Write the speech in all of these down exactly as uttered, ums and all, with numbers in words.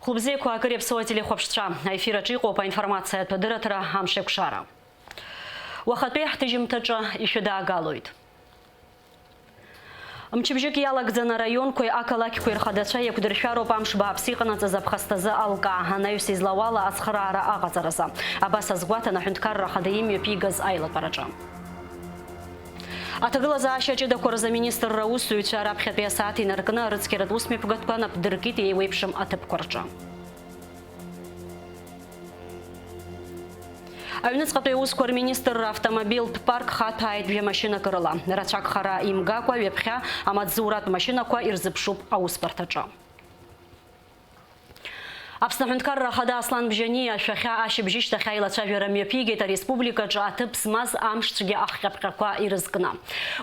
Хәылбзиақәа, акыр иаԥсоу ателехәаԥшцәа, аефир аҿы иҟоуп аинформациатә адырраҭара Амшеикәшара. Уахатәи ҳҭыжьымҭаҿы ишәыдаагалоит. Мчыбжьык иалагӡаны араионқәеи ақалақьқәеи рхадацәа еиқәдыршәароуп амш бааԥс иҟанаҵаз аԥхасҭазы алкаа, анаҩс излауала ацхыраара аҟаҵаразы. Абас азгәаҭан аҳәынҭқарра ахада имҩаԥигаз аилатәараҿы. Аҭагылазаашьа ҷыдақәа рзы аминистрра аусзуҩцәа раԥхьатәи асааҭ инаркны арыцқьаратә усмҩаԥгатәқәа напдыркит еиуеиԥшым аҭыԥқәа рҿы. Аҩныҵҟатәи аусқәа рминистрра автомобильтә парк хаҭәааит жәа машьынак рыла. Рацәак хара имгакәа, ҩаԥхьа амаҵзуратә машьынақәа ирзыԥшуп аусбарҭаҿы. Аԥсны аҳәынҭқарра ахада Аслан Бжьаниа ашәахьа ашьыбжьышьҭахь аилацәажәара мҩаԥигеит ареспубликаҿы аҭыԥ змаз амшцәгьа ахҟьаԥҟьақәа ирызкны.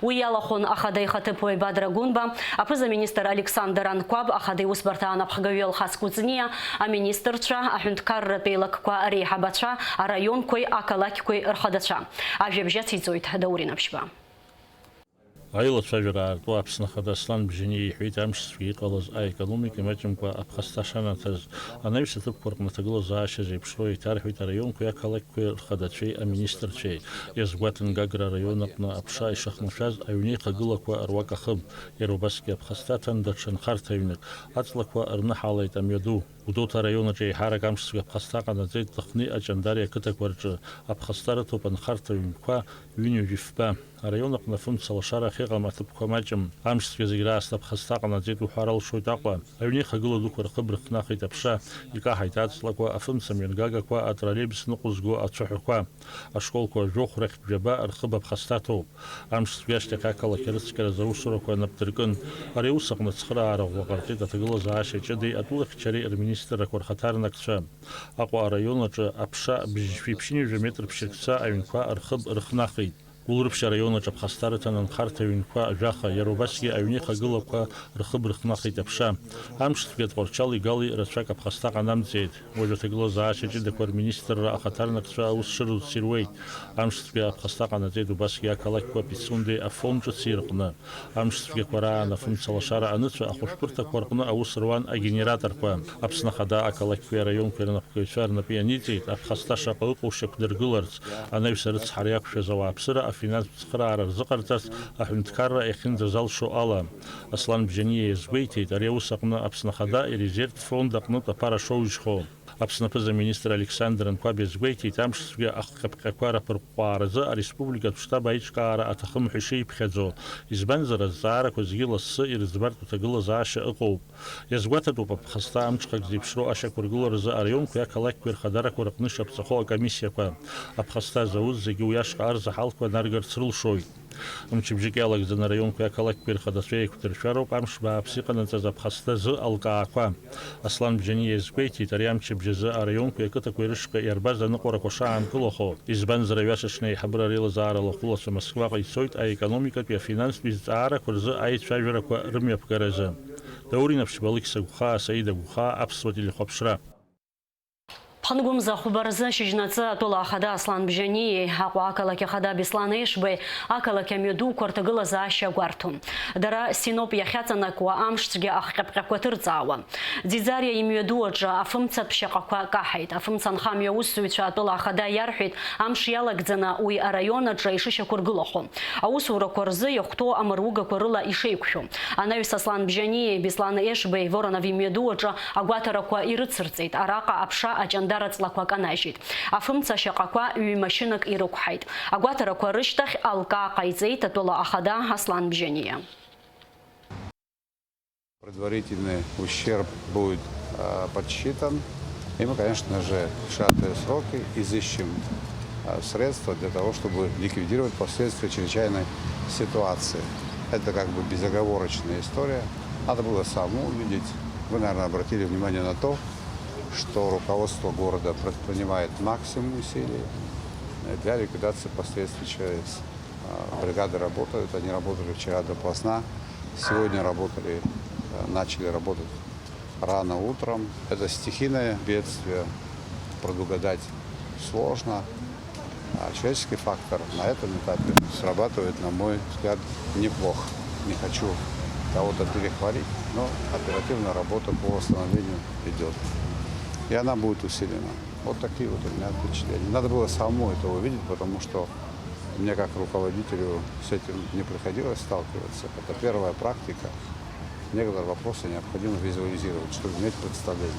Уи иалахәын ахада ихаҭыԥуаҩ Бадра Гәынба, аԥыза-министр Александр Анқәаб, ахада иусбарҭа анапхгаҩы Алхас Кәыҵниа, аминистрцәа, аҳәынҭқарратә еилакқәа реиҳабацәа, араионқәеи ақалақьқәеи рхадацәа. Ажәабжь ациҵоит Даур Инаԥшьба. Аилацәажәара аарту Аԥсны Ахада Аслан Бжьаниа иҳәеит, амшцәгьа иҟалаз аекономика имаҷымкәа аԥхасҭа шанаҭаз, анаҩс аҭыԥқәа рҟны аҭагылазаашьа зеиԥшроу еиҭарҳәеит араионқәеи ақалақьқәеи рхадацәеи аминистрцәеи. Иазгәаҭан, Гагра араион аҟны аԥша ишахнашәаз аҩнеихагылақәа руак ахыб, иара убасгьы аԥхасҭа аҭан даҽа нхарҭа ҩнык. Аҵлақәа рныҳалеит амҩаду. Гәдоуҭа араион аҿы еиҳарак амшцәгьа аԥхасҭа ҟанаҵеит Лыхни Аҷандари ақыҭақәа рҿы. Аԥхасҭа рыҭоуп анхарҭа ҩнқәа ҩынҩажәи фба. Араион аҟны афымца лашара ахьыҟам аҭыԥқәа маҷым. Амшцәгьа зегь раасҭа аԥхасҭа ҟанаҵеит уҳәар алшоит Аҟәа. Аҩнеихагыла дуқәа рхыб рыхнаҳеит аԥша, икаҳаит аҵлақәа, афымца мҩангагақәа, атроллеибус ныҟәызго ацәаҳәақәа. Ашколқәа жәохә рахьтә ҩаба рхыб аԥхасҭа ҭоуп. Амшцәгьа ашьҭахь ақалақь арыцқьаразы аусурақәа напдыркын. Ари аус аҟны ацхыраара ӷәӷәа ҟарҵеит аҭагылазаашьа ҷыдеи атәылахьчареи рминистррақәа рхаҭарнакцәа. Аҟәа араион аҿы аԥша бжьшәи ԥшьынҩажәа метр ԥшьыркца аҩнқәа рхыб рыхнахит. Гәылрыԥшь араион аҿы аԥхасҭа рыҭан анхарҭа ҩнқәа жәаха, иара убасгьы аҩнеихагылақәа рхыб рыхнахит аԥша. Амшцәгьа Тҟәарчали Гали рацәак аԥхасҭа ҟанамҵеит. Уажә аҭагылазаашьа ҷыдақәа рминистрра ахаҭарнакцәа аус шырурц ируеит. Амшцәгьа аԥхасҭа ҟанаҵеит убасгьы ақалақьқәа Пицундеи Афон ҿыци рҟны. Амшцәгьақәа раан афымца лашара аныцәа ахәышәтәырҭақәа рҟны аус руан агенераторқәа. Аԥсны Ахада ақалақьқәеи араионқәеи рнапхгаҩцәа рнапы ианиҵеит аԥхасҭа шаҟа ыҟоу шьақәдыргыларц, анаҩс арыцҳара иақәшәаз ауааԥсыра афинанстә цхыраара рзыҟарҵарц аҳәынҭқарра иахьынӡазалшо ала. Аслан Бжьаниа иазгәеиҭеит, ари аус аҟны Аԥсны Ахада ирезервтә фонд аҟнытә аԥара шоужьхо. Аԥсны аԥыза-министр Александр Анқәаб иазгәеиҭеит, амшцәгьа ахҟьаԥҟьақәа раԥырҟәҟәааразы ареспубликатә штаб аиҿкаара аҭахым ҳәа ишиԥхьаӡо, избанзар, азҵаарақәа зегьы лассы ирыӡбартә аҭагылазаашьа ыҟоуп. Иазгәаҭатәуп аԥхасҭа амҽхак зеиԥшроу ашьақәыргыларазы араионқәеи ақалақьқәеи рхадарақәа рыҟны ишаԥҵахо акомиссиақәа. Аԥхасҭа зауз зегьы уи ашҟа арзаҳалқәа наргарц рылшоит. Мчыбжьык иалагӡаны араионқәеи ақалақьқәеи рхадацәа еиқәдыршәароуп амш бааԥс иҟанаҵаз аԥхасҭа зы алкаақәа. Аслан Бжьаниа иазгәеиҭеит, ари амчыбжь азы араионқәеи ақыҭақәеи рышҟа иарбаз аныҟәарақәа шаанкылахо, избанзар, аҩаша аҽны аиҳабыра реилазаара лахәылацәа Москваҟа ицоит аекономикатәи афинанстәи зҵаарақәа рзы аицәажәарақәа рымҩаԥгаразы. Даур Инаԥшьба, Алықьса Гәхаа, Саида Гәхаа, Аԥсуа телехәаԥшра. Ԥхынгәымза хәба рзы шьыжьнаҵы атәыла ахада Аслан Бжьаниеи Аҟәа ақалақь ахада Беслан Ешбеи ақалақь амҩадуқәа рҭагылазаашьа гәарҭон. Дара синоп иахьаҵанакуа амшцәгьа ахҟьаԥҟьақәа ҭырҵаауан. Ӡиӡариа имҩаду аҿы афымцатә шьаҟақәа каҳаит. Афымца анхамҩа аусзуҩцәа атәыла ахада иарҳәеит, амш иалагӡаны уи араион аҿы ишышьақәыргылахо, аусурақәа рзы иахәҭоу амыругақәа рыла ишеиқәшәо. Анаҩс Аслан Бжьаниеи Беслан Ешбеи Воронов имҩаду аҿы агәаҭарақәа ирыцырҵеит, араҟа аԥша аҷандар аҵлақәа канажьит. Афымца шьаҟақәа ҩ-машьынак ирықәҳаит. Агәаҭарақәа рышьҭахь алкаа ҟаиҵеит атәыла ахада Аслан Бжьаниа. Предварительный ущерб будет, э, подсчитан. И мы, конечно же, в сжатые сроки изыщем, э, средства для того, чтобы ликвидировать последствия чрезвычайной ситуации. Это как бы безоговорочная история. Надо было самому увидеть. Вы, наверное, обратили внимание на то, что руководство города предпринимает максимум усилий, э, для ликвидации последствий ЧС. А, бригады работают, они работали вчера допоздна, сегодня работали, э, начали работать рано утром. Это стихийное бедствие, предугадать сложно. А человеческий фактор на этом этапе срабатывает, на мой взгляд, неплохо. Не хочу кого-то перехвалить, но оперативная работа по восстановлению идёт. И она будет усилена. Вот такие вот у меня впечатления. Надо было самому это увидеть, потому что мне как руководителю с этим не приходилось сталкиваться. Это первая практика. Некоторые вопросы необходимо визуализировать, чтобы иметь представление.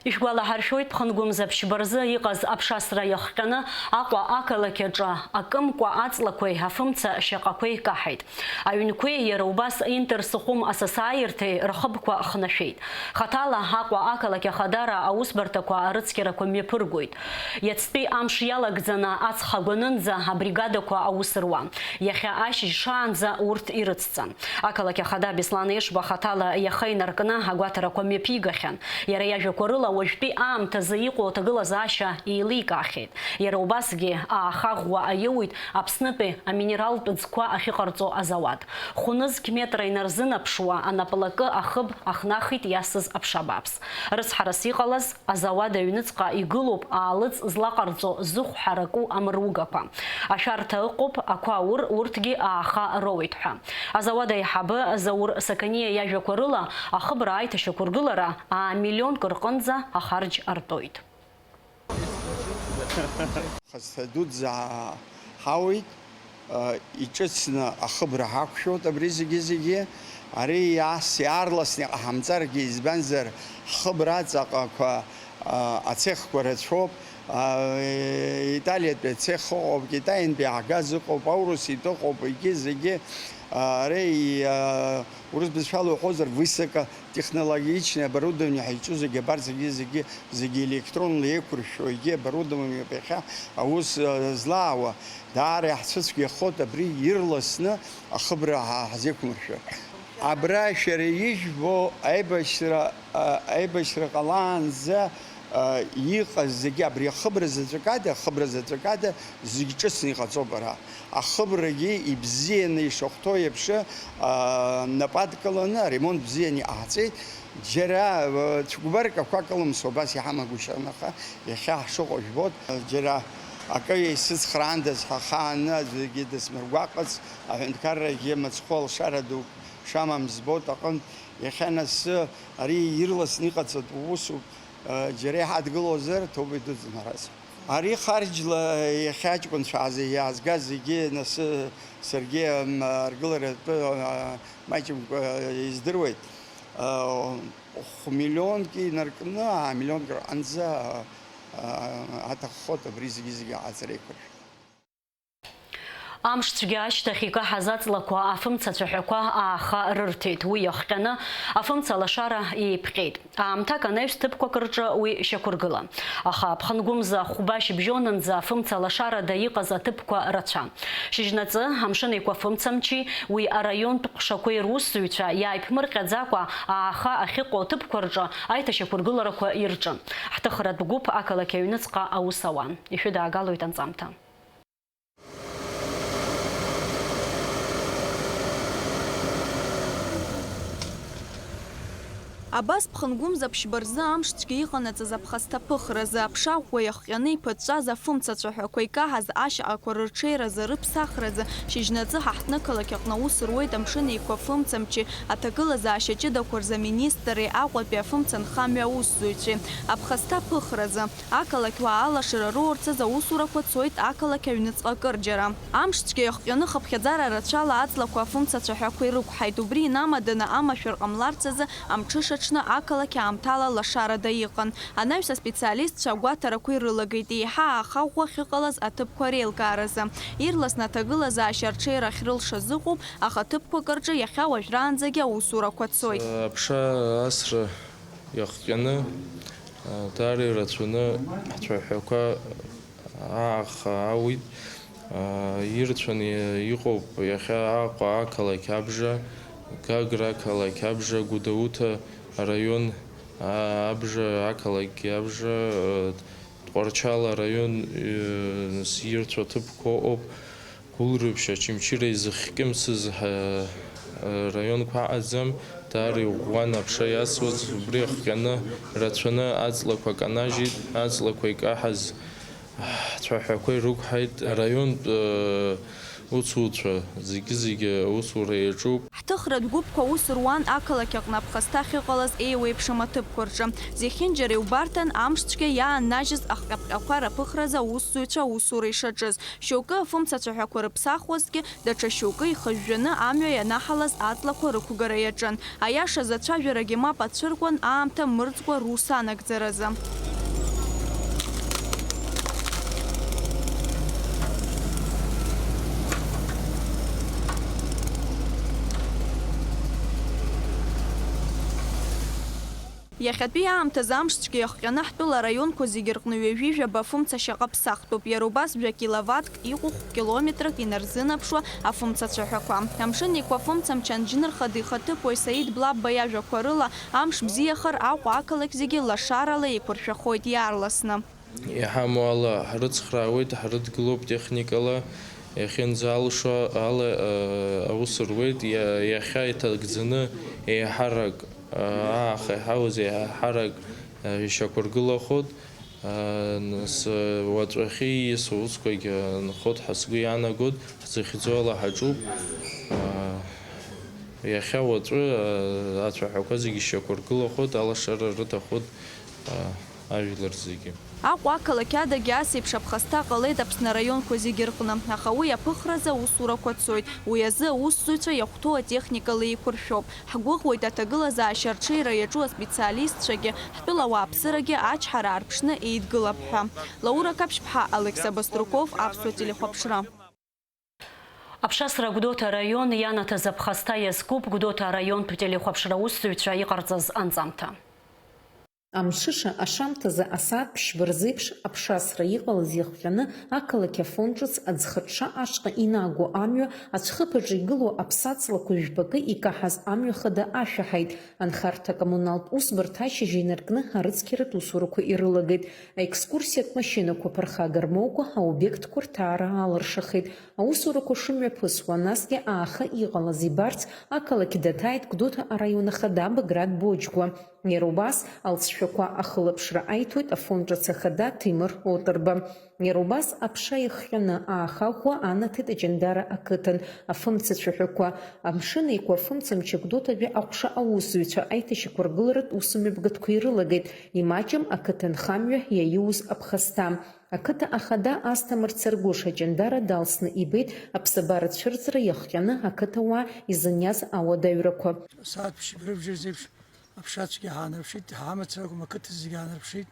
Ишәгәалаҳаршәоит, ԥхынгәымза ԥшьба рзы иҟаз аԥшасра иахҟьаны Аҟәа ақалақь аҿы акымкәа аҵлақәеи афымца шьаҟақәеи каҳаит. Аҩнқәеи иара убас Интерсыхәым асасааирҭеи рхыбқәа хнашәеит. Хаҭала Аҟәа ақалақь ахадара аусбарҭақәа арыцқьарақәа мҩаԥыргоит. Иацтәи амш иалагӡаны ацха гәанынӡа абригадақәа аус руан. Иахьа ашьыжь шаанӡа урҭ ирыцҵан. Ақалақь ахада Беслан Ешба хаҭала иаха инаркны агәаҭарақәа мҩаԥигахьан. Иара иажәақәа рыла, уажәтәи аамҭазы иҟоу аҭагылазаашьа еиликаахьеит. Иара убасгьы ааха ӷәӷәа аиуит Аԥснытәи аминералтә ӡқәа ахьыҟарҵо азауад. Хәнызқь метра инарзынаԥшуа анаплакы ахыб ахнахит иасыз аԥша бааԥс. Рыцҳарас иҟалаз, азауад аҩныҵҟа игылоуп аалыҵ злаҟарҵо зыхә ҳараку амыругақәа. Ашәарҭа ыҟоуп, ақәа аур, урҭгьы ааха роуеит ҳәа. Азауад аиҳабы Заур Сақаниа иажәақәа рыла, ахыбра аиҭашьақәыргылара аа миллионк рҟынӡа ахарџь артоит. Хазҭа дуӡӡа ҳауит, иҿыцны ахыбра ҳақәшәоит абри зегьы-зегьы. Ари ас иаарласны иҟаҳамҵаргьы, избанзар, ҳхыбра аҵаҟақәа, ацехқәа рацәоуп. Италиатәи ацех ыҟоуп, Китаинтәи иаҳгаз ыҟоуп, ауруситә ыҟоуп, егьи зегьы. Ари, урыс бызшәала уҳәозар, высокотехнологичное оборудование ҳаиҿу зегьы абарҭ зегьы, зегьы, зегьы электронла еиқәыршәшәо, егьи оборудованиоуп иахьа аус злаауа. Даара иаҳцәыцәгьахоит абри ирласны ахыбра ҳа-, ҳзеиқәмыршәар. Абра шәара ижәбо аибашьра, а, аибашьра ҟалаанӡа, а, иҟаз зегьы абри ахыбра заҵәык ада, ахыбра заҵәык ада зегь ҿыцны иҟаҵоуп ара. Ахыбрагьы ибзианы ишахәҭоу еиԥш, а, нап адкыланы аремонт бзианы иҟаҳҵеит. Џьара, а, цәыкәбарк ақәа кылымсуа убас иҳамагәышьан, аха иахьа ҳшыҟоу жәбоит. Џьара акы исыцхраандаз ҳәа ахааны аӡәгьы дысмыргәаҟыц, аҳәынҭқаррагьы мыцхәы алшара ду шамам збоит аҟынтә. Иахьа нас ари ирласны иҟаҵатәу усуп, џьара иҳадгылозар, ҭоуба идуӡӡан ҳәарас. Ари харџьла иахьа аҷкәынцәа аазы иаазгаз зегьы, нас саргьы, м, аргыларатәы, а, маҷымкәа издыруеит. А, хә-, миллионк инаркны, а, миллионк рҟынӡа, а, а, аҭаххоит абри зегьы-зегьы аҵара еиқәыршәо. Амш цәгьа ашьҭахь икаҳаз аҵлақәа афымца цәаҳәақәа ааха рырҭеит. Уи иахҟьаны афымца лашара еиԥҟьеит. Аамҭак анаҩс ҭыԥқәак рҿы уи шьақәыргылан. Аха Аԥхынгәымза хәба шьыбжьонынӡа афымца лашарада иҟаз аҭыԥқәа рацәан. Шьыжьнаҵы Амшын Еиқәа фымцамчи уи араионтә ҟәшақәеи русзуҩцәа иааиԥмырҟьаӡакәа ааха ахьыҟоу аҭыԥқәа рҿы аиҭашьақәыргыларақәа ирҿын. Ҳҭыхратә гәыԥ ақалақь аҩныҵҟа аус ауан. Ишәыдаагалоит анҵамҭа. Абас Ԥхынгәымза ԥшьба рзы амш цәгьа иҟанаҵаз аԥхасҭа ԥыхразы, аԥша ӷәӷәа иахҟьаны иԥыҵәҵәаз афымца цәаҳәақәа икаҳаз ашьаҟақәа рырҽеиразы, рыԥсахразы, шьыжьнаҵы ҳаҳҭнықалақь аҟны аус руеит Амшын Еиқәа фымцамчи аҭагылазаашьа ҷыдақәа рзы аминистрреи Аҟәатәи афымца нхамҩа аусзуҩцәеи. Аԥхасҭа ԥыхразы. Ақалақь уаа алашара роурц азы аусурақәа цоит ақалақь аҩныҵҟа акырџьара. Амш цәгьа иахҟьаны хыԥхьаӡара рацәала аҵлақәа афымца цәаҳәақәа ирықәҳаит, убри инамаданы амашәыр ҟамларц азы амҽыша аҽны ақалақь аамҭала лашарада иҟан. Анаҩс аспециалистцәа агәаҭарақәа ирылагеит еиҳа ааха ӷәӷәа ахьыҟалаз аҭыԥқәа реилкааразы. Ирласны аҭагылазаашьа арҽеира ахьрылшаз ыҟоуп, аха ҭыԥқәак рҿы иахьа уажәраанӡагьы аусурақәа цоит. Аԥша асра иахҟьаны, даара ирацәаны ҳцәаҳәақәа ааха ауит. Ирцәаны иҟоуп иахьа Аҟәа ақалақь абжа, Гагра ақалақь абжа, Гәдоуҭа араион абжа, ақалақь абжа, Тҟәарчал араион ирцәоу аҭыԥқәа ыҟоуп. Гәылрыԥшь, Очамчыра изыхькьымсыз раионқәа аҟаӡам, даара иӷәӷәан аԥша иасуаз, убри ахҟьаны рацәаны аҵлақәа канажьит, аҵлақәа икаҳаз ҳцәаҳәақәа ирықәҳаит, араионтә Усуцәа зегьы-зегьы аусура иаҿуп. Ҳҭыхратә гәыԥқәа аус руан ақалақь аҟны аԥхасҭа ахьыҟалаз еиуеиԥшым аҭыԥқәа рҿы. Зехьынџьара иубарҭан, амшцәгьа иааннажьыз ахҟьаԥҟьақәа раԥыхразы аусзуҩцәа аусура ишаҿыз. Шьоукы афымцацәаҳәақәа рыԥсахуазҭгьы, даҽа шьоукы ихыжәжәаны амҩа ианаҳалаз аҵлақәа рықәгара иаҿын. Аиашаз, ацәажәарагьы мап ацәыркуан аамҭа мырӡкәа рус анагӡаразы. Иахьатәи аамҭазы амшцәгьа иахҟьаны ҳтәыла араионқәа зегьы рҟны ҩажәи жәаба афымца шьаҟа ԥсахтәуп, иара убас жәа киловаттк иҟәыхә километрак инарзынаԥшуа афымца цәаҳәақәа. Амшын Еиқәа афымца мчы анџьнырхада ихаҭыԥуаҩ Саид Блабба иажәақәа рыла, амш бзиахар Аҟәа ақалақь зегьы лашарала еиқәыршәахоит иаарласны. Иҳамоу ала ҳрыцхраауеит, ҳрыдгылоуп техникала, иахьынӡалшо ала, э, аус руеит, иа-, иахьа иҭагӡаны еиҳарак, э, ааха иҳауз еиҳарак, э, ишьақәыргылахоит, э, нас, э, уаҵәахьы ииасуа усқәагь, э, нхоит ҳәа сгәы иаанагоит, ҳзыхьӡо ала ҳаҿуп, э, иахьа уаҵәы, э, ацәаҳәақәа зегьы шьақәыргылахоит, алашара рыҭахоит, э, ажәлар зегьы. Аҟәа ақалақь адагьы ас еиԥш аԥхасҭа ҟалеит Аԥсны араионқәа зегьы рҟны, аха уи аԥыхразы аусурақәа цоит. Уи азы аусзуҩцәа иахәҭоу атехникала еиқәыршәоуп. Ҳгәыӷуеит аҭагылазаашьа арҽеира иаҿу аспециалистцәагьы, ҳтәыла ауааԥсырагьы ачҳара аарԥшны еидгылап ҳәа. Лаура Қаԥшьԥҳа, Алықьса Баструков, Аԥсуа телехәаԥшра. Аԥшасра Гәдоуҭа араион ианаҭаз аԥхасҭа иазкуп Гәдоуҭа араионтә телехәаԥшра аусзуҩцәа иҟарҵаз анҵамҭа. Амҽыша ашамҭазы асааҭ ԥшьба рзеиԥш аԥшасра иҟалаз иахҟьаны ақалақь Афон ҿыц аӡхыҽҽа ашҟа инагоу амҩа ацәхыԥаҿы игылоу аԥсаҵлақәа жәпакы икаҳаз амҩа хада ашәаҳаит. Анхарҭа-коммуналтә усбарҭа ашьыжь инаркны арыцқьаратә усурақәа ирылагеит. Аекскурсиатә машьынақәа ԥырхага рмоукәа аобиектқәа рҭаара алыршахеит. Аусурақәа шымҩаԥысуа, насгьы ааха иҟалаз ибарц, ақалақь даҭааит Гәдоуҭа араион ахада Баграт Боџьгәа. Иара убас алҵшәақәа ахылаԥшра аиҭоит Афон ҿыц ахада Ҭемыр Отырба. Иара убас аԥша иахҟьаны ааха ӷәӷәа анаҭеит Аҷандара ақыҭан. Афымца цәаҳәақәа, Амшын Еиқәа афымца мчы Гәдоуҭатәи аҟәша аусзуҩцәа аиҭашьақәыргыларатә усмҩаԥгатәқәа ирылагеит, имаҷым ақыҭанхамҩа иаиуз аԥхасҭа. Ақыҭа ахада Асҭамыр Царгәыш Аҷандара далсны ибеит аԥсабара цәырҵра иахҟьаны ақыҭауаа изыниаз ауадаҩрақәа. Асааҭ ԥшьба рыбжьазеиԥш аԥшацәгьа ҳаанарԥшит, ҳамацара акәым, ақыҭа зегьы аанарԥшит.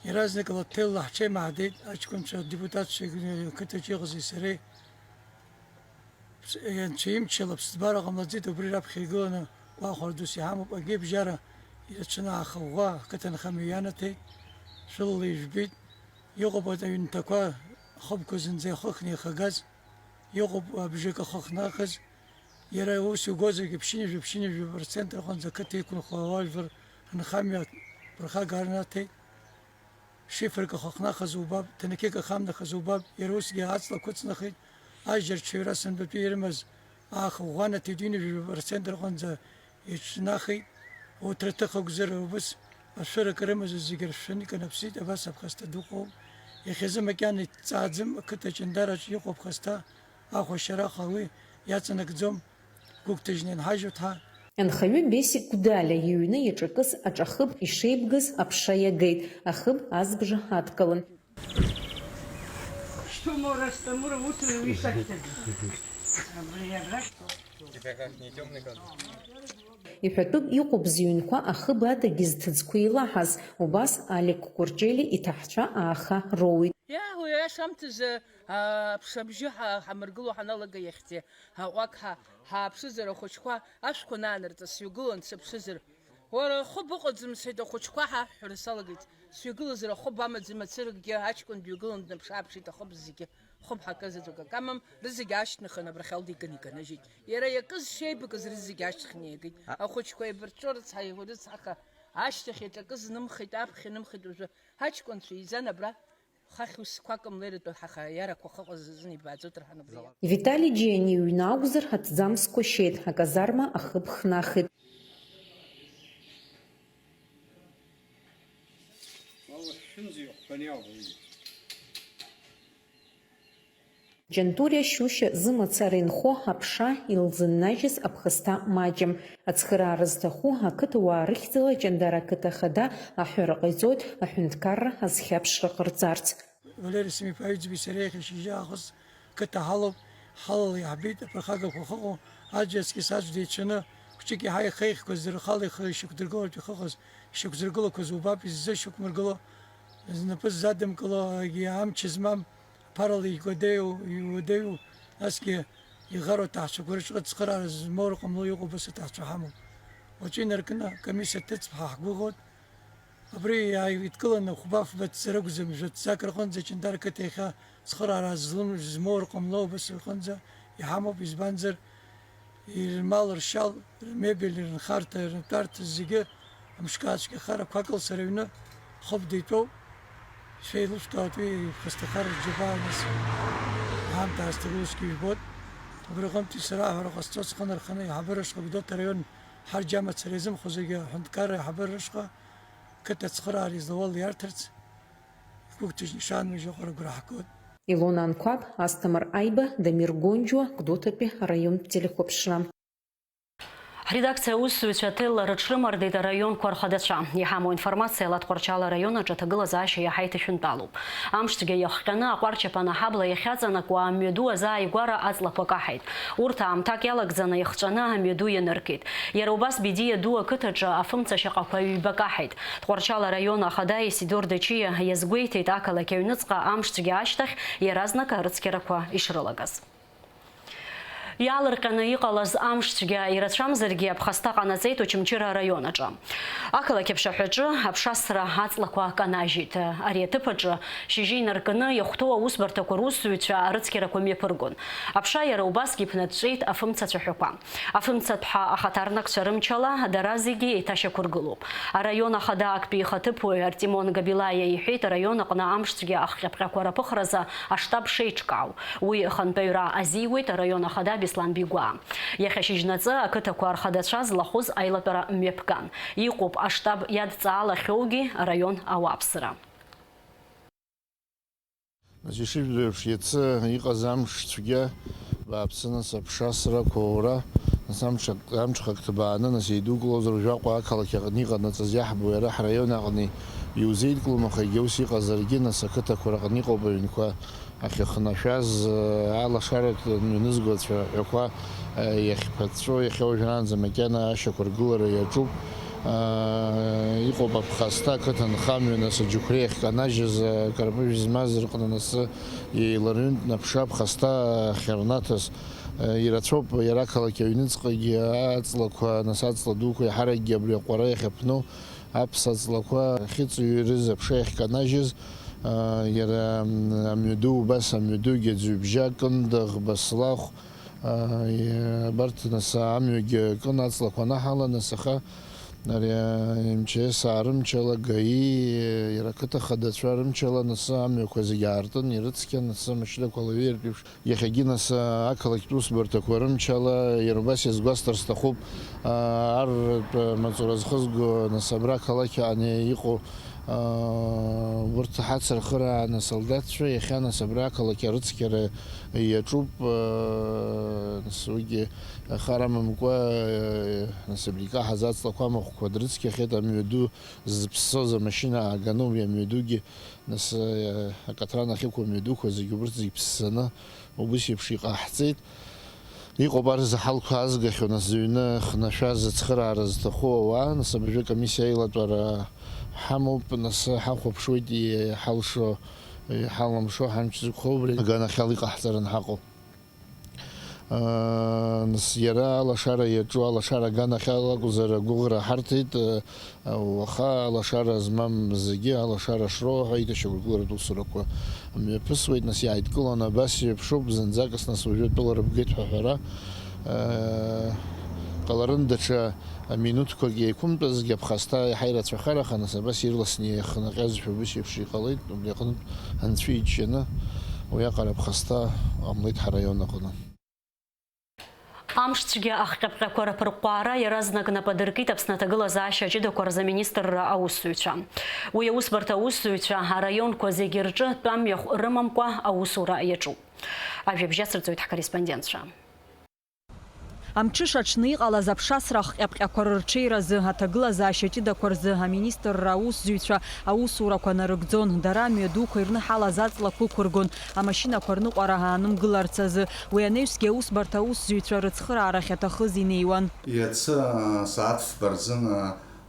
Иаразнакала ҭелла ҳҽеимаҳдеит, аҷкәынцәа, адепутатцәа, ақыҭаҿы иҟази сареи. Анцәа имчала аԥсабара ҟамлаӡеит, убри раԥхьа игыланы гәахәара дус иҳамоуп. Агьи абжьара ирацәаны ааха ӷәӷәа ақыҭанхамҩа ианаҭеит, шәылала ижәбеит. Иҟоуп аҩнқәа ахыбқәа зынӡа ихыхны ихагаз, иҟоуп абжак ахы ахнахыз. Иара ус иугозаргьы, ԥшьынҩажәа, ԥшьынҩажәа процент рҟынӡа ақыҭа иқәынхо ауаажәлар рынхамҩа ԥырхага рнаҭеит. Шифрк ахы ахнахыз убап, ҭынқьык ахамнахыз убап, иара усгьы аҵла қәыҵнахит, ажьарҽаҩра сынтәатәи ирымаз ааха ӷәӷәанаҭеит, ҩынҩажәа процент рҟынӡа иҿнахит, урҭ рҭыхагәзар убыс ашәырак рымаз зегьы ршәын иканаԥсеит, абас аԥхасҭа дыҟоуп. Иахьазы макьана иҭҵааӡам, ақыҭа Ҷандараҿ иҟоу аԥхасҭа ахәашьараха уи иаҵанакӡом. Гәыгәҭажьны инҳажьуеит ҳа. Анхаҩы Бесик Гәдалиа иҩны иаҿакыз аҿахыб ишеибгаз аԥша иагеит, ахыб азбжа адкылан. Что мы растамура утро висахте? Тебя как не тёмный кадр? Иҳәатәуп, иҟоуп зыҩнқәа ахыб адагьы зҭыӡқәа еилаҳаз, убас Алик Кәырҷели иҭаҳцәа ааха роуит. Иаҳуи ашамҭазы, а, аԥшабжьы ҳа-, ҳамыргыло ҳаналага иахьӡи, аҟәак ҳа-, ҳааԥшызар ахәыҷқәа ашәқәа анаанырҵа сҩагылан сыԥшызар. Уара, ахыб ыҟаӡам, сҳәеит, ахәыҷқәа ҳаҳәҳәара салагеит. Сҩагылазар ахыб амаӡам, ацыракгьы аҷкәын дҩагылан днаԥш-ааԥшит ахыб зегьы. Хыб ҳаказаҵәык акы амам, рызегь аашьҭнахын абрахь Алда икын иканажьит. Иара иакыз шеибакыз рызегь ашьҭахь инеигеит. Ахәыҷқәа еибарҿо рыцҳа, рыцҳаха, ашьҭахь иаҿакыз нымхеит, аԥхьа нымхеит уажәы. Ҳаҷкәынцәа еизан абра, хахь усқәак млеиртәы ҳаха иарақәа хыҟаз азын ибааӡоит рҳан убри. Витали Џьениа иҩны акәзар, аҭӡамцқәа шьеит, аказарма ахыб хнахит. Аллахь шәынӡа иҟәҟәаны иаауеит. Џьантуриа Шьушьа зымацара инхо аԥша илзыннажьыз аԥхасҭа маҷым. Ацхыраара зҭаху ақыҭауаа рыхьӡала Ҷандара ақыҭа хада аҳәара ҟаиҵоит аҳәынҭқарра азхьаԥшра ҟарҵарц. Валери Семифаевич-иԥеи сареи иахьа шьыжьы аахыс қыҭа ҳалоуп, ҳалала иаҳбеит аԥырхагақәа ахьыҟоу, аӡә аскьыс аӡә деицәаны, хәҷык иаҳа ихеиӷьқәаз рхала ихы ишьақәдыргылартә ихыҟаз, ишьақәдыргылақәаз убап иззышьақәмыргыло, знапы ззадымкыло, егьи амч змам, ԥарала игәадеиу, иуадаҩу, насгьы иӷару аҭаацәақәа рыҿҟа цхыраара змоур ҟамло иҟоу убас аҭаацәа ҳамоуп. Уаҵәы инаркны акомиссиа ҭыҵп ҳәа ҳгәыӷуеит. Абри иааидкыланы хәба-фба ҭӡы ракәӡам, жәа ҭӡак рҟынӡа Ҷандар қыҭа иахьа цхыраара злым-, змоур ҟамло убас рҟынӡа иҳамоуп, избанзар, ирмал, ршьал, рмебель, рынхарҭа, рнатәарҭа зегьы амшкаацәгьахар ақәа кылсыр аҩны хыбда итәоуп. Шәеилышәкаауеит уи иԥхасҭахар џьабаа, нас аамҭа аасҭагылоугьы жәбоит. Убри аҟынтәи сара аҳәара ҟасҵо схы нарханы аиҳабыра ашҟа, Гәдоуҭа араион ҳарџьа мацара иазымхо зегьы аҳәынҭқарра аиҳабыра ашҟа, қыҭа ацхыраара излауала иарҭарц, игәыгәҭажьны ишаанмыжьо аҟара агәра ҳгоит. Илона Анқәаб, Асҭамыр Аиба, Дамир Гонџьуа, Гәдоуҭатәи араионтә телехәаԥшра. Ҳредакциа аусзуҩцәа ҭелла рыҽрымардеит араионқәа рхадацәа. Иҳамоу информациала Тҟәарчал араион аҿы аҭагылазаашьа иаҳа иҭышәынтәалоуп. Амшцәгьа иахҟьаны аҟәарчаԥан аҳабла иахьаҵанакуа амҩаду азааигәара аҵлақәа каҳаит. Урҭ аамҭак иалагӡаны ихҵәаны амҩаду ианыркит. Иара убас Бедиа ду ақыҭаҿы афымца шьаҟақәа ҩба каҳаит. Тҟәарчал араион ахада Исидор Дачиа иазгәеиҭеит ақалақь аҩныҵҟа амшцәгьа ашьҭахь иаразнак арыцқьарақәа ишрылагаз. Иаалырҟьаны иҟалаз амшцәгьа ирацәамзаргьы, аԥхасҭа ҟанаҵеит Очамчыра араион аҿы. Ақалақь аԥшаҳәаҿы аԥшасра аҵлақәа канажьит. Ари аҭыԥ аҿы шьыжьы инаркны иахәҭоу аусбарҭақәа русзуҩцәа арыцқьарақәа мҩаԥыргон. Аԥша иара убасгьы иԥнаҵәҵәеит афымца цәаҳәақәа. Афымцатә ҳәа ахаҭарнакцәа рымчала дара зегьы еиҭашьақәыргылоуп. Араион ахада актәи ихаҭыԥуаҩ Артемон Габилаиа иҳәеит, араион аҟны амшцәгьа ахҟьаԥҟьақәа рыԥыхразы аштаб шеиҿкаау. Уи ахантәаҩра азиуеит араион ахада Беслан Бигәаа. Иахьа шьыжьнаҵы ақыҭақәа рхадацәа злахәыз аилатәара мҩаԥган. Иҟоуп аштаб иадҵаалахьоугьы араион ауааԥсыра. Нас ишыжәдыруеиԥш, иацы иҟаз амш цәгьа бааԥсы, нас аԥша асрақәа аура, нас амҽхак, амҽхак ҭбааны, нас еидукылозар, уажәаҟа ақалақь аҟны иҟанаҵаз иаҳбо, иара ҳраион аҟны иузеидкылом, аха егьа ус иҟазаргьы, нас ақыҭақәа рҟны иҟоуп аҩнқәа ахьыхнашәаз, алашараҿы ианызго ацәаҳәақәа иахьԥаҵәҵәо, иахьа уажәраанӡа макьана ашьақәыргылара иаҿуп. Иҟоуп аԥхасҭа ақыҭанхамҩа, нас аџьықәреи ахьканажьыз, акарпыжә змаз рҟны, нас еиларҩынтә наԥша аԥхасҭа ахьырнаҭаз. Ирацәоуп иара ақалақь аҩныҵҟагьы аҵлақәа, нас аҵла дуқәа иаҳаракгьы абри аҟәара иахьаԥну. Аԥса ҵлақәа ахьыҵыҩрыз аԥша иахьканажьыз, аа, иара, м, амҩаду, убас амҩадугьы аӡҩыбжьа, Кындыӷ, Баслахә, аа, и-, абарҭ нас амҩагьы кын аҵлақәа анаҳалан, нас аха ари, а, М Ч С аарымчала, ГАИ, иара ақыҭа хадацәа рымчала, нас амҩақәа зегьы аартын, ирыцқьан, нас амашьынақәа лаҩеиртә еиԥш. Иахьагьы, нас, ақалақьтә усбарҭақәа рымчала, иара убас иазгәасҭар сҭахуп, ар-, маҵура зхызго, нас, абра ақалақь аҟны иҟоу, урҭ ҳацырхырааны асолдаҭцәа, иахьа, нас, абра ақалақь арыцқьара иаҿуп, нас, уигьы хар амамкәа, нас, абри икаҳаз аҵлақәа амахәқәа дрыцқьахьеит, амҩаду зыԥссоз амашьына ааганы, уи амҩадугьы Нас, э, акаҭран ахьықәу амҩадуқәа зегьы, убырҭ зегь ԥссаны, убыс еиԥш иҟаҳҵеит. Иҟоуп ар зы ҳалқәа азгахьоу, нас, зыҩны хнашәа зыцхыраара зҭаху ауаа, нас, абыржәы акомиссиа аилатәара ҳамоуп, нас, ҳахәаԥшуеит иҳалшо, иҳалымшо, ҳамч зықәхо, убри аганахьала иҟаҳҵаран ҳаҟоу. Нас иара алашара иаҿу, алашара аганахьала акәзар, агәыӷра ҳарҭеит, уаха алашара змам зегьы алашара шроуа ҳәа аиҭашьақәыргыларатә усурақәа мҩаԥысуеит, нас иааидкыланы абас еиԥшуп, зынӡакыс нас уажәы атәыла рыбгеит ҳәа аҳәара ҟаларын, даҽа минуҭқәак еиқәымтәазгьы аԥхасҭа иаҳа ирацәахар, аха нас абас ирласны иахнаҟьазшәа убыс еиԥш иҟалеит, убри аҟнытә Анцәа иџьшьаны уиаҟара аԥхасҭа ҟамлеит ҳараион аҟны. Амшцәгьа ахҟьаԥҟьақәа рыԥырҟәҟәаара иаразнак нап адыркит Аԥсны аҭагылазаашьа ҷыдақәа рзы аминистрра аусзуҩцәа. Уи аусбарҭа аусзуҩцәа араионқәа зегьы рҿы тәамҩахә рымамкәа аусура иаҿуп. Ажәабжь ацырҵоит ҳкорреспондентцәа. Амҽыша аҽны иҟалаз аԥшасра ахҟьаԥҟьақәа рырҽеиразы, аҭагылазаашьа ҷыдақәа рзы аминистрра аусзуҩцәа аусурақәа нарыгӡон, дара амҩадуқәа ирныҳалаз аҵлақәа ықәыргон, амашьынақәа рныҟәара аанымгыларц азы. Уи анаҩсгьы аусбарҭа аусзуҩцәа рыцхыраара ахьаҭахыз инеиуан. Иацы, сааҭ фба рзын,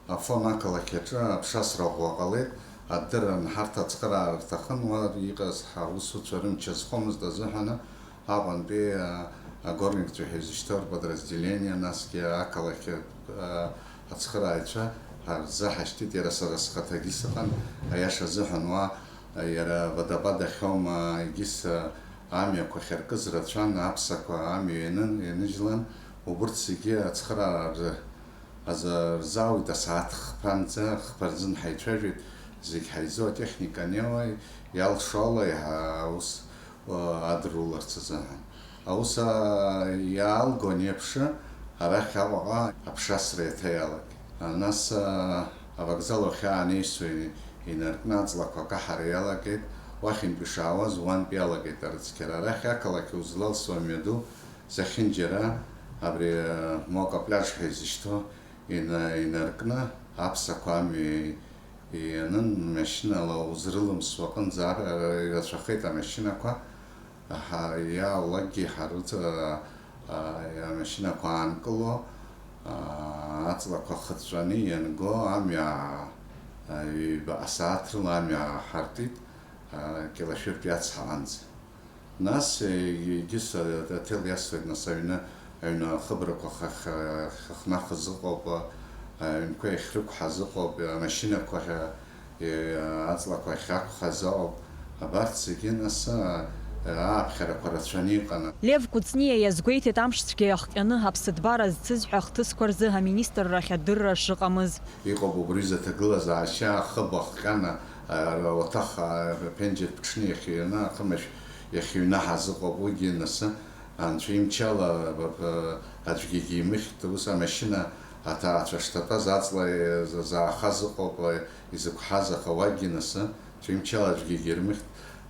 Афон ақалақь аҿы аԥшасра ӷәӷәа ҟалеит, адырра анҳарҭа ацхыраара рҭахын, уа иҟаз ҳаусуцәа рымч азхомызт азыҳәаны, Аҟәантәи агорникцәа ҳәа изышьҭоу рподразделение, насгьы ақалақь ацхырааҩцәа рзы ҳашьҭит, иара сара схаҭагьы сыҟан, аиаша азыҳәан уа иара водопад ахьоума, егьыс амҩақәа ахьаркыз рацәан, аԥсақәа амҩа ианын, ианыжьлан, убырҭ зегьы ацхыраара азы рзаауеит, асааҭ хԥанӡа, хԥа рзын ҳаицәажәеит, зегь ҳаизо, атехника анеиуа, иалшо ала иаҳа аус адыруларц азыҳәан. Аус иаалгон еиԥш, арахь Аҟәаҟа аԥшасра еиҭа иалагеит. Нас авокзал ахь аанеисуа инаркны аҵлақәа акаҳара иалагеит, уахьынтә ишаауаз уантә иалагеит арыцқьара. Арахь ақалақь узлалсуа мҩаду Зехьынџьара абри Мока пляж ҳәа изышьҭоу ина-, инаркны аԥсақәа амҩа ианын, машьынала узрылымсуа аҟынӡа ар-, ар-, ирацәахеит амашьынақәа. Ҳа-, иаалакгьы ҳарыц-, а, а, амашьынақәа аанкыло, а, аҵлақәа хыҵәҵәаны ианго амҩа, а, ҩба асааҭ рыла амҩа ҳартит, а, Кьалашәыртә иацҳауанӡа. Нас, егьыс аҭел иасуеит, нас аҩны, аҩны ахыбрақәа ха-, ха-, хахнахыз ыҟоуп, аҩнқәа иахьрықәҳаз ыҟоуп, амашьынақәа ха-, е-, аҵлақәа ахьақәхаз ыҟоуп. Абарҭ зегьы, нас, а, ааԥхьарақәа рацәаны иҟан. Лев Кәыҵниа иазгәеиҭеит, амшцәгьа иахҟьаны аԥсыҭбара зцыз ҳәа ахҭысқәа рзы аминистрра ахь адырра шыҟамыз. Иҟоуп убри рзы аҭагылазаашьа, ахыб ахҟьана, а, ауаҭах, а, аԥенџьыр ԥҽны иахьыҩны, ахымашә иахьыҩнаҳаз ыҟоуп, уигьы, нас, Анцәа имчала, а, а, аӡәгьы егьимыхьт, ус амашьына аҭаацәа шҭатәаз аҵла, е-, за-, заахаз ыҟоуп, а, изықәҳаз, аха уагьы, нас, Анцәа имчала аӡәгьы егьирмыхьт,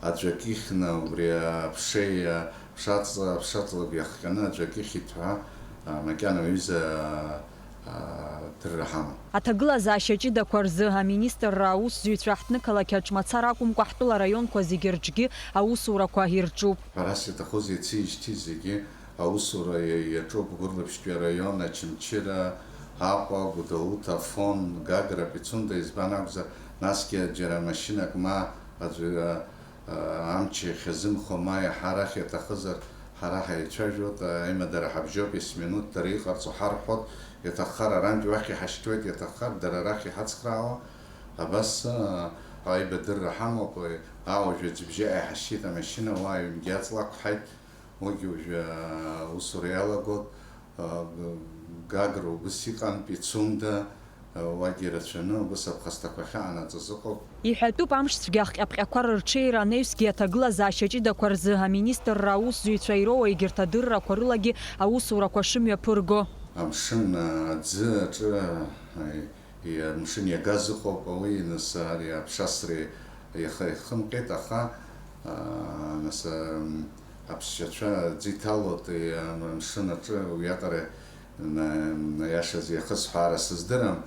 аӡәы акы ихьны, убри аԥшеи, а, ԥшаҵла, ԥшаҵлагьы иахҟьаны аӡәы акы ихьит ҳәа, а, макьана уаҩыза, а, а, дырра ҳамам. Аҭагылазаашьа ҷыдақәа рзы аминистрра аусзуҩцәа ҳҭнықалақь аҿ мацара акәымкәа, ҳтәыла араионқәа зегьы рҿгьы аусурақәа ирҿуп. Ҳәарас иаҭахузеи, ицеижьҭеи зегьы аусура иа-, иаҿуп Гәырлаԥшьтәи араион, Очамчыра, Аҟәа, Гәдоуҭа, Афон, Гагра, Пицунда, избан акәзар, насгьы џьара машьынак ма аӡәы, а, амч иахьазымхо, ма иаҳа арахь иаҭахызар, ҳара ҳаицәажәоит, аимадара ҳабжьоуп, есминуҭ дара иҟарҵо ҳарҳәоит, иаҭаххар арантә уахь иҳашьҭуеит, иаҭаххар дара арахь иҳацхраауа, абас, а, аибадырра ҳамоуп, а, уажәы аӡәыбжьы ааиҳашьҭит амашьына, уа аҩнгьы аҵла ақәҳаит, уигьы уажәы, а, аусура иалагоит, а, Гагра убыс иҟан, Пицунда, Уагьы ирацәаны убыс аԥхасҭақәа ахьаанаҵаз ыҟоуп. Иҳәатәуп, амшцәгьа ахҟьаԥҟьақәа рырҽеира анаҩсгьы аҭагылазаашьа ҷыдақәа рзы аминистрра аусзуҩцәа ироуа егьырҭ адыррақәа рылагьы аусурақәа шымҩаԥырго. Амшын аӡы аҿы, и-, амшын иагаз ыҟоуп, уи нас ари аԥшасра иаха ихымҟьеит, аха, а, нас, ам, аԥсшьацәа аӡы иҭалоит, и-, ам-, амшын аҿы уиаҟара На-, наиашаз иахысҳәаара сыздырам,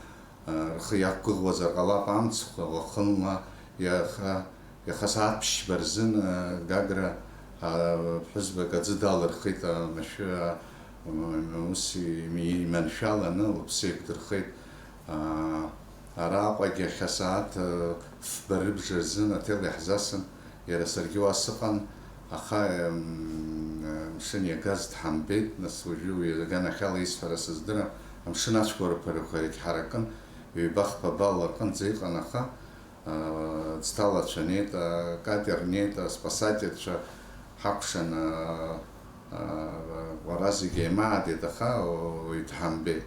рхы иақәгәыӷуазар ҟалап, амцхә уахынла иаха, иаха сааҭ ԥшьба рзын Гагра ԥҳәызбак аӡы далырхит, амашәыр ус иманшәаланы лыԥсы еиқәдырхеит. Араҟагь иахьа сааҭ фба рыбжа рзын аҭел иаҳзасын. Иара саргьы уа сыҟан, аха, м, мшын иагаз дҳамбеит, нас уажәы уи аганахьала исҳәара сыздырам, амшын ацәқәырԥарақәа иагьҳаракын, ҩба-хԥа балла рҟынӡа иҟан, аха, а, ӡҭалацәа неит, а, катер неит, аспасательцәа ҳакәшан, а, Уара зегьы еимаадеит, аха уаҩ дҳамбеит.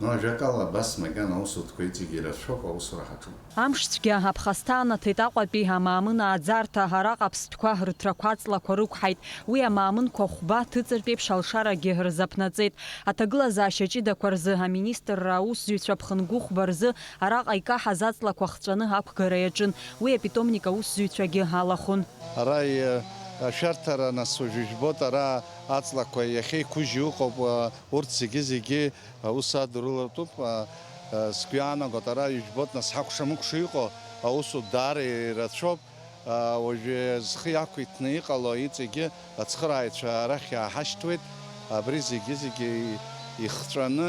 Ну, ажәакала, абас макьана аусутәқәа иҵегьы ирацәоуп, аусура ҳаҿуп. Амшцәгьа аԥхасҭа анаҭеит Аҟәатәи амаамын ааӡарҭа, араҟа аԥстәқәа рыҭрақәа аҵлақәа рықәҳаит. Уи амаамынқәа хәба ҭыҵыртә еиԥш алшарагьы рзаԥнаҵеит. Аҭагылазаашьа ҷыдақәа рзы аминистрра аусзуҩцәа ԥхынгәыхәба рзы араҟа икаҳаз аҵлақәа хҵәаны ақәгара иаҿын. Уи апитомник аусзуҩцәагьы алахәын. Ара и-, Ашәарҭара, нас, уажәы ижәбоит, ара аҵлақәа иахьеиқәыжьу ыҟоуп, урҭ зегьы-зегьы аус адырулатәуп. Сгәы иаанагоит, ара ижәбоит, нас, ҳакәша-мыкәша иҟоу аусутә даара ирацәоуп. Уажәы зхы иақәиҭны иҟало иҵегьы ацхырааҩцәа арахь иааҳашьҭуеит. Абри зегьы-зегьы ихҵәаны,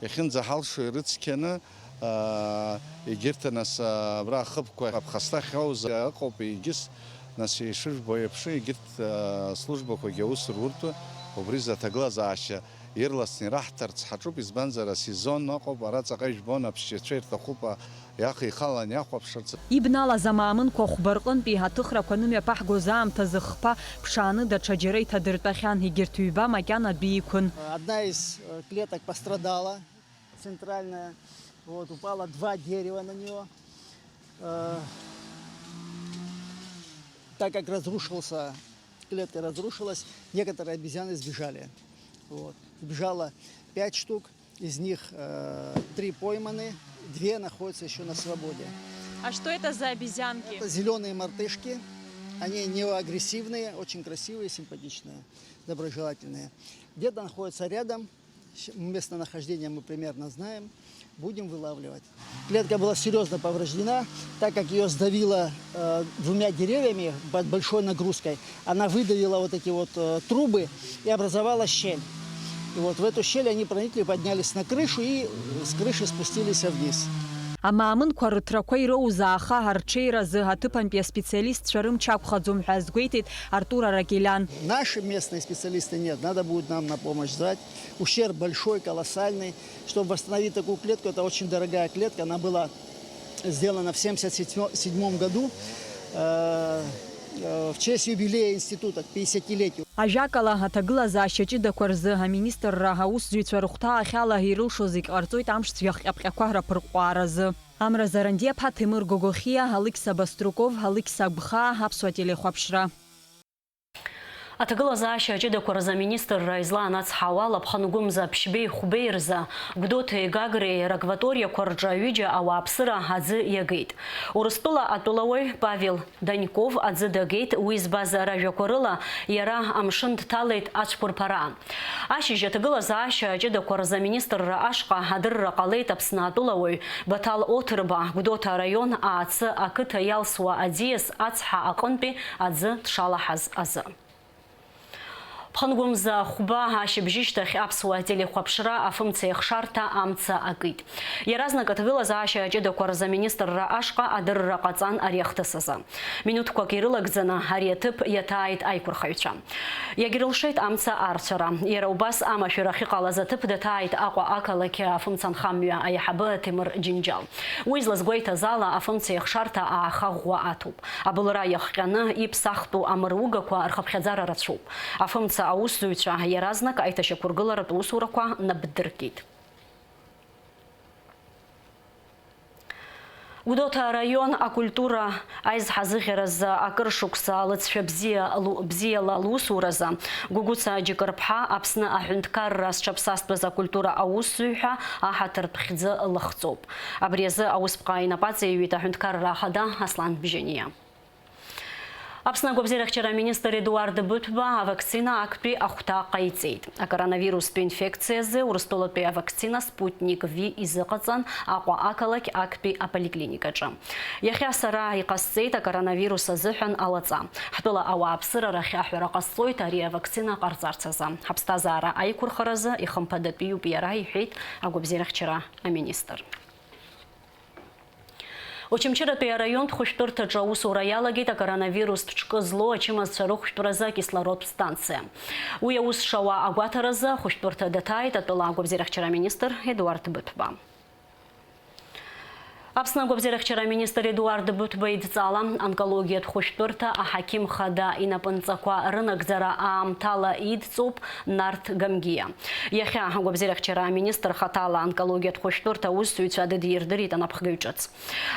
иахьынӡаҳалшо ирыцқьаны, аа, егьырҭ, нас, абра ахыбқәа аԥхасҭахь ауз ыҟоуп, егьыс, нас, ишыжәбо еиԥш, егьырҭ, аа, службақәагьы аус руртәы, убри изы аҭагылазаашьа ирласны ираҳҭарц ҳаҿуп, избанзар, асезон ыҟоуп, ара ҵаҟа ижәбон, аԥсшьацәа ирҭахуп, а, иаха ихалан иахәаԥшырц. Ибналаз амаамынқәа хәба рҟынтәи аҭыхрақәа анымҩаԥаҳгоз аамҭазы хԥа ԥшааны даҽаџьара иҭадыртәахьан, егьырҭ ҩба макьана адәы иқәын. Одна из, э, клеток пострадала. Центральная, вот, упало два дерева на неё. Э, так как разрушился, клетка разрушилась, некоторые обезьяны сбежали. Вот. Сбежало пять штук, из них, э, три пойманы, две находятся ещё на свободе. А что это за обезьянки? Это зелёные мартышки. Они неагрессивные, очень красивые, симпатичные, доброжелательные. Где-то находятся рядом. Местонахождение мы примерно знаем. Будем вылавливать. Клетка была серьёзно повреждена, так как её сдавило, э, двумя деревьями под большой нагрузкой. Она выдавила вот эти вот, э, трубы, и образовалась щель. И вот в эту щель они проникли, поднялись на крышу и с крыши спустились вниз. Амаамынқәа рыҭрақәа ироуз ааха арҽеиразы аҭыԥантәи аспециалистцәа рымч ақәхаӡом ҳәа азгәеиҭеит Артур Аракелян. Наши местные специалисты нет, надо будет нам на помощь звать. Ущерб большой, колоссальный. Чтобы восстановить такую клетку, это очень дорогая клетка, она была сделана в семьдесят седьмом году, э, э, в честь юбилея института, к пятидесятилетию. Ажәакала, аҭагылазаашьа ҷыдақәа рзы аминистрра аусзуҩцәа рыхәҭаахьала ирылшо зегь ҟарҵоит амш цәгьахҟьаԥҟьақәа раԥырҟәааразы. Амра Зарандиаԥҳа, Ҭемыр Гогохиа, Алықьса Баструков, Алықьса Гәхаа, Аԥсуа телехәаԥшра. Аҭагылазаашьа аҷыдақәа рзы аминистрра излаанацҳауа ала, Ԥхынгәымза Ԥшьбеи Хәбеи рзы, Гәдоуҭеи Гагреи ракваториақәа рҿы ҩыџьа ауааԥсыра аӡы иагеит. Урыстәыла атәылауаҩ Павел Даньков аӡы дагеит, уи збаз ражәақәа рыла, иара амшын дҭалеит ацәқәырԥараан. Ашьыжь аҭагылазаашьа аҷыдақәа рзы аминистрра ашҟа адырра ҟалеит Аԥсны атәылауаҩ Баҭал Оҭырба, Гәдоуҭа араион Аацы ақыҭа иалсуа аӡиас ацҳа аҟынтәи аӡы дшалаҳаз азы. Ԥхынгәымза хәба ашьыбжьышьҭахь аԥсуа телехәаԥшра афымцеихшарҭа амца акит. Иаразнак аҭагылазаашьа аҷыдақәа рзы аминистрра ашҟа адырра ҟаҵан ари ахҭыс азы. Минуҭқәак ирылагӡаны ари аҭыԥ иаҭааит аиқәырхаҩцәа. Иагьрылшеит амца арцәара. Иара убас амашәыр ахьыҟалаз аҭыԥ даҭааит Аҟәа ақалақь афымцамҩа аиҳабы Ҭемыр Џьынџьал. Уи злазгәеиҭаз ала, афымцеихшарҭа ааха ӷәӷәа аҭоуп. Абылра иахҟьаны иԥсахтәу амыругақәа рхыԥхьаӡара рацәоуп. Афымца аусзуҩцәа иаразнак аиҭашьақәыргыларатә усурақәа напдыркит. Гәдоуҭа араион акультура аизҳазыӷьаразы акыр шықәса лыҵшәа бзиа лу-, бзиала лусуразы Гәыгәыца Џьыкырԥҳа Аԥсны аҳәынҭқарра зҽаԥсазтәыз акультура аусзуҩ ҳәа аҳаҭыртә хьӡы лыхҵоуп. Абри азы аусԥҟа инапы аҵаиҩит аҳәынҭқарра ахада Аслан Бжьаниа. Аԥсны агәабзиарахьчара аминистр Едуард Быҭәба авакцина актәи ахәҭа ҟаиҵеит. Акоронавирустә инфекциазы Урыстәылатәи авакцина Спутник V изыҟаҵан Аҟәа ақалақь актәи аполиклиникаҿы. Иахьа сара иҟасҵеит акоронавирус азыҳәан алаҵа. Ҳтәыла ауааԥсыра рахь аҳәара ҟасҵоит ари авакцина ҟарҵарц азы. Ҳаԥсҭазаара аиқәырхаразы ихымԥадатәиуп иара, иҳәеит агәабзиарахьчара аминистр. Очамчыратәи араионтә хәышәтәырҭаҿы аусура иалагеит акоронавирустә ҿкы злоу ачымазцәа рыхәшәтәразы акислородтә станциа. Уи аус шауа агәаҭаразы ахәышәтәырҭа даҭааит атәыла агәабзиарахьчара аминистр Едуард Быҭәба. Аԥсны агәабзиарахьчара аминистр Едуард Быҭәба идҵала, онкологиатә хәышәтәырҭа аҳақьым хада инапынҵақәа рынагӡара аамҭала идҵоуп Нарҭ Гамгиа. Иахьа агәабзиарахьчара аминистр хаҭала аонкологиатә хәышәтәырҭа аусзуҩцәа дыдирдырит анапхгаҩ ҿыц.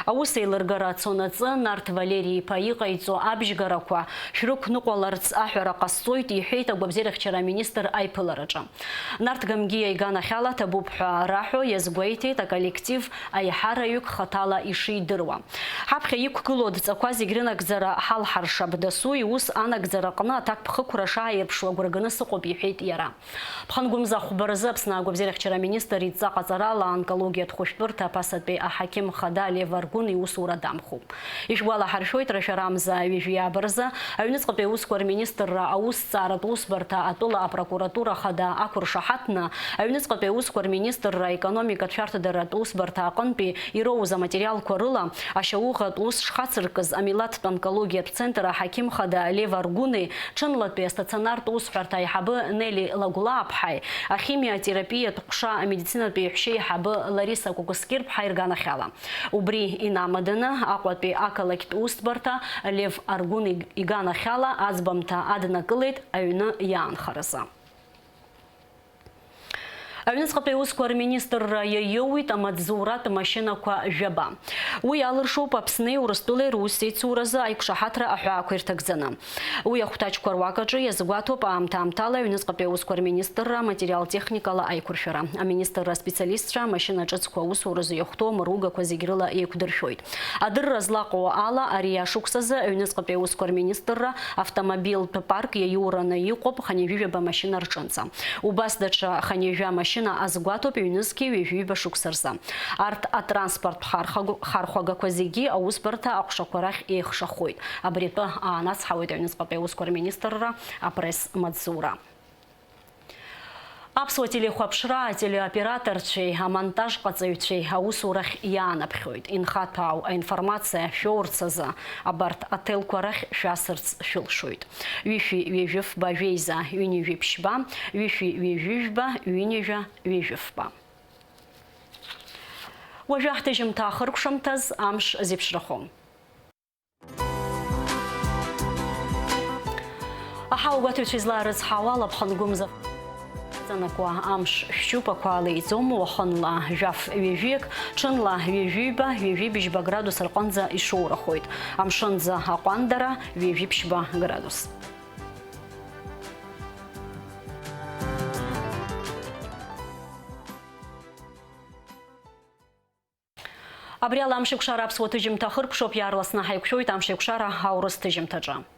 Аус еилыргара цонаҵы Нарҭ Валери-иԥа иҟаиҵо абжьгарақәа шәрықәныҟәаларц аҳәара ҟасҵоит, иҳәеит агәабзиарахьчара аминистр аиԥылараҿы. Нарҭ Гамгиа иганахьала ҭабуп ҳәа раҳәо иазгәеиҭеит аколлектив аиҳараҩык хаҭала ишидыруа. Ҳаԥхьа Иқәгылоу адҵақәа зегь рынагӡара ҳалҳаршап, дасу иус анагӡара аҟны аҭакԥхықәра шааирԥшуа агәра ганы сыҟоуп, иҳәеит иара. Ԥхынгәымза хәба рзы Аԥсны агәабзиарахьчара аминистр идҵа ҟаҵарала аонкологиатә хәышәтәырҭа аԥасатәи аҳақьым хада Лев Аргәын иусура дамхуп. Ишәгәалаҳаршәоит, рашәарамза ҩажәи ааба рзы аҩныҵҟатәи аусқәа рминистрра аусҭҵааратә усбарҭа атәыла апрокуратура хада ақәыршаҳаҭны, аҩныҵҟатәи аусқәа рминистрра аекономикатә шәарҭадаратә усбарҭа аҟынтәи ироуз аматериалқәа рыла ашьауӷатә ус шхацыркыз амилаҭтә онкологиатә центр аҳақьым хада Лев Аргәыни, ҽынлатәи астационартә усҳәарҭа аиҳабы Нели Лагәлааԥҳаи, ахимиотерапиатә ҟәша амедицинатәи еиҳәшьа аиҳабы Лариса Кәыкәскьырԥҳа ирганахьала. Убри инамаданы Аҟәатәи ақалақьтә усҭбарҭа Лев Аргәын иг-, иганахьала аӡбамҭа аднакылеит аҩны иаанхаразы. Аҩныҵҟатәи аусқәа рминистрра иаиоуит амаҵзуратә машьынақәа жәаба. Уи алыршоуп Аԥсни Урыстәылеи русеицуразы аиқәшаҳаҭра аҳәаақәа ирҭагӡаны. Уи ахәҭаҷқәа руак аҿы иазгәаҭоуп аамҭа-аамҭала аҩныҵҟатәи аусқәа рминистрра аматериал-техникала аиқәыршәара. Аминистрра аспециалистцәа амашьына ҿыцқәа аусуразы иахәҭоу амыругақәа зегь рыла еиқәдыршәоит. Адырра злаҟоу ала, ари ашықәсазы аҩныҵҟатәи аусқәа рминистрра автомобильтә парк иаиураны иҟоуп хынҩажәижәаба машьына рҿынӡа. Убас даҽа хынҩажәа машьына азгәаҭоуп ҩнызқьи ҩажәиҩба шықәса рзы. Арҭ атранспорттә хархагә-, хархәагақәа зегьы аусбарҭа аҟәшақәа рахь еихшахоит. Абри атәы аанацҳауеит аҩныҵҟатәи аусқәа рминистрра апресс-маҵзура. Аԥсуа телехәаԥшра ателеоператорцәеи амонтажҟаҵаҩцәеи аусурахь иаанаԥхьоит. Инхаҭәаау аинформациа шәоурц азы абарҭ аҭелқәа рахь шәасырц шәылшоит. Ҩышәи ҩажәи фба жәеиза, ҩынҩажәи ԥшьба, ҩышәи ҩажәи жәба, ҩынҩажәа ҩажәи фба. Уажәы ҳҭыжьымҭа ахыркәшамҭаз амш зеиԥшрахом. Аҳауагәаҭаҩцәа излаарыцҳауа, Лаԥхынгәымза аҵанакуа амш шәшьупақәа леиӡом, уахынла жәаф ҩажәиак, ҽынла ҩажәиҩба, ҩажәибжьба градус рҟынӡа ишоурахоит. Амшынӡы аҟәандара ҩажәиԥшьба градус. Абри ала Амшеикәшара аԥсуа ҭыжьымҭа хыркәшоуп, иаарласны ҳаиқәшәоит Амшеикәшара аурыс ҭыжьымҭаҿы.